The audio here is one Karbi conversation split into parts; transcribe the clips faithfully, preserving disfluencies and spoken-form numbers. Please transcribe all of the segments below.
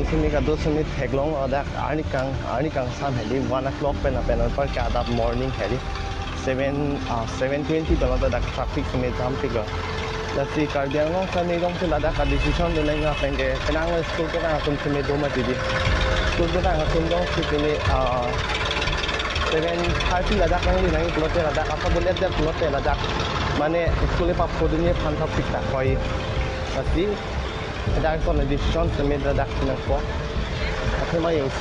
Simi kado simi theklong ladak arni kang, arni kangsam hedi, one o'clock pen lapen anparke adap morning hedi. Seven, ah, seven twenty pen ladak traffic simi jam piklo. Lasi Karbi Anglong simi jongsi ladak a-decision do nang lapen ke penang school kedam atum simi do mati di. School kedam atum jongsi simi, ah, seven thirty ladak nangli nangji pulote ladak, asa bullet det pulote ladak, mane school epap phodunji aphan thap pikta koi. Lasi ladak son decision simi ladak nangpo. Athema use.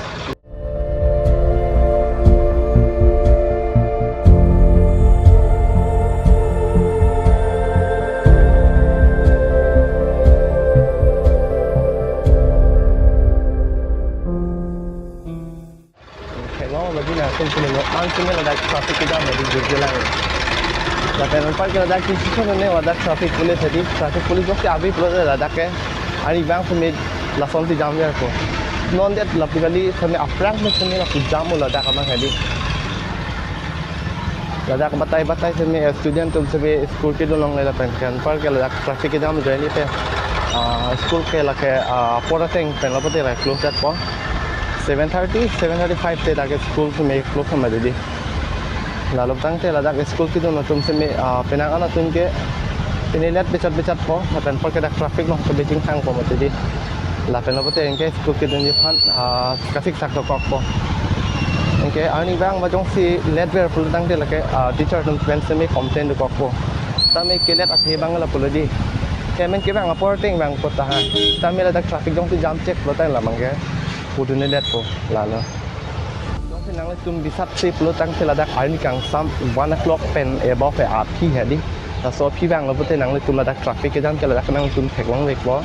Theklong lagi na tum simi no an simi ladak traffic kejam hedi jurjelang. Lapen anparke ladak decision ne ladak traffic police hedi, traffic police jongsi ave pulote ladak ke arnivang simi lasonsi jamverpo. Non det lapu kali simi aphrang me simi lapu jam-o ladak abang hedi. Ladak batai batai simi, eh, student atum simi school kedun longle lapen ke anparke ladak traffic kejam ajoine pen, ah, school ke lake, ah, apor ateng pen lapu te ra close detpo. Seven thirty, seven thirty-five te ladak school simi close ma didi. Lalo tangte ladak school kedun atum simi, ah, penang an atum ke pine let bichat bichatpo, lapen anparke dak traffic along ke bechingthangpo mati di. Lapen lapu te anke school kedunji aphan, ah, kasiksak dokokpo. Anke arnivang ma jongsi late ver pulo tangte lake, ah, teacher atum pen simi complain dokokpo. Tame kelet athe abang lapulo di. Kemen kevang apor ateng vangpo ta ha. Tame ladak traffic jongsi jam chek pulo tang labang ke pudun-e detpo lalo. Jongsi nanglitum bisatsi pulo tangte ladak arni kangsam one o'clock pen above aphi hedi. Laso aphi vanglo pute nanglitum ladak traffic kejam ke ladak nangtum theklongvekpo.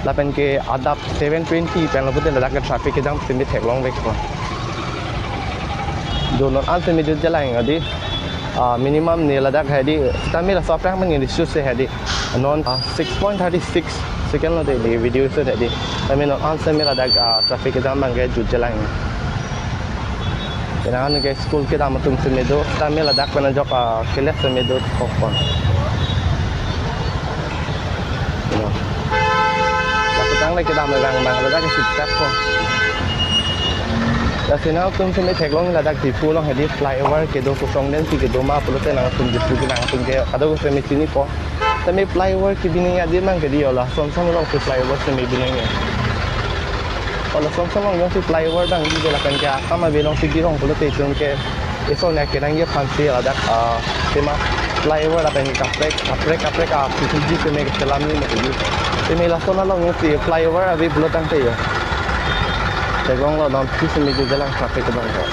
Lapen ke adap seven twenty penlo pute ladak ke traffic kejam simi theklongvekpo. Do non an simi jurjelang hedi. Ah, minimum ne ladak hedi. Tame laso aphrang mani issue se hedi. Non, ah, six point thirty-six second lo de, de video issue hedi. Tame non an simi ladak, ah, traffic kejam abang ke jurjelang. Penang an ke school kedam atum simi do, tame ladak pen ajok, ah, kelet simi dokokpo. Lapu tang le kedam abang abang ladak ke siksak po. Lasi nangtum simi theklong ladak Diphu along hedi flyover kedo kosong den si kedo ma pulote nangtum Diphu ke nangtum ke kado simi chinipo. Tame flyover kebi nangji adim abang ke di ola Samsung along si flyover simi bi nangji. Ola Samsung along jongsi flyover abang di lapen ke akam ave along si girong pulote itum ke eson ya kenangji aphan si ladak, ah, tema flyover lapen kaprek, kaprek, kaprek, ah, P C G simi keselam ni mati di. Simi lason along jongsi flyover ave pulo tangte ya. Theklonglo non si simi jurjelang traffic abang ke.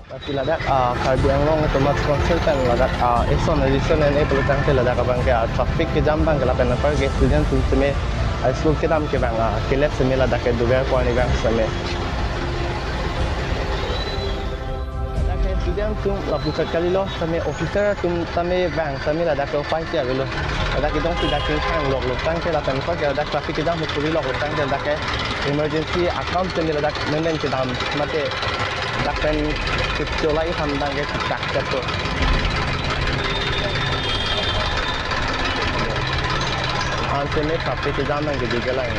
Lasi ladak, ah, Karbi Anglong Autonomous Council pen ladak, ah, eson decision en-e pulo tangte ladak abang ke, ah, traffic kejam abang ke lapen anparke student atum simi, ah, school kedam ke abang, ah, kelet simi ladak ke doverpo arnivang simi. Ladak ke student atum lapuchot kalilo, simi officer atum tame abang, simi ladak ke upai si avelo. Ladak ke jongsi dak chingthang loklo tangte lapen anparke ladak traffic kejam hukuri loklo tangte ladak ke emergency akam simi ladak nenen kedam mate dak pen kecholai aphan abang ke chikchak chapto. An simi traffic kejam abang ke jurjelang.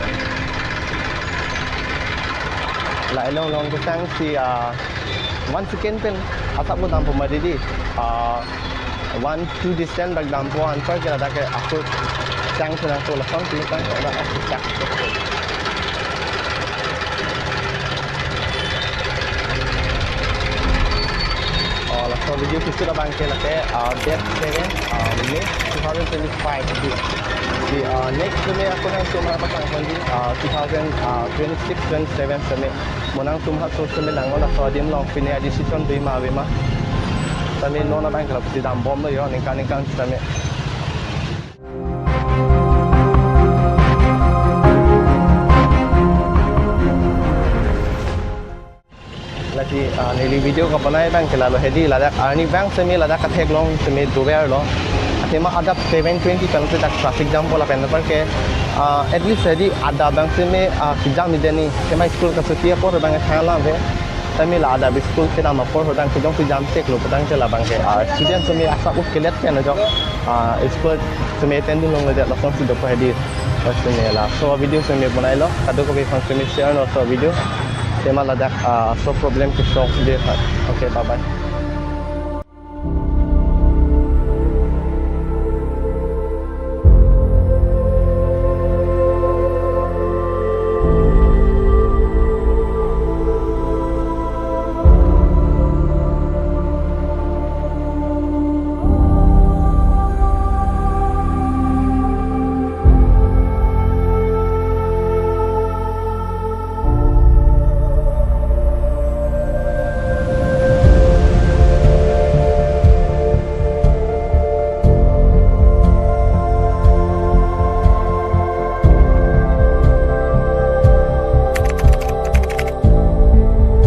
La along along kechang si, ah, one second pen asap ko dampo mati di. Ah, one two distance bak dampo anparke ladak ke asur chang senang ko lason tu tang ladak asur chang. Oh, laso video kisut abang ke lake, ah, date seven, ah, May two thousand twenty-five di. Di, ah, next May ako nangtum apakang kondi, ah, two thousand twenty-six twenty-seven simi. Mo nangtum ha social media along laso adim along pine a-decision do ma ave ma. Tame non abang ke lapu si dambomlo yo ningkan ningkan tame. Lasi, ah, neli video kapanai abang ke lalo hedi ladak arnivang simi ladak katheklong simi doverlo. Athema adap seven twenty pen ladak traffic jam po lapen anparke, ah, at least hedi adap abang simi, ah, kejam ni deni. Athema school kasuti apor abang thanlang ave. Tame la adap school kedam apor hodang kejongsi jamcheklo putangte labangke, ah, student semi asap ut kelet ke no jok, ah, school semi pending longledetlo asonsi dokok hedi. Semi laso video semi bonailo, kadokave aphan semi share non laso video. Tema ladak, ah, laso problem kesolve de ha. Okay, bye bye.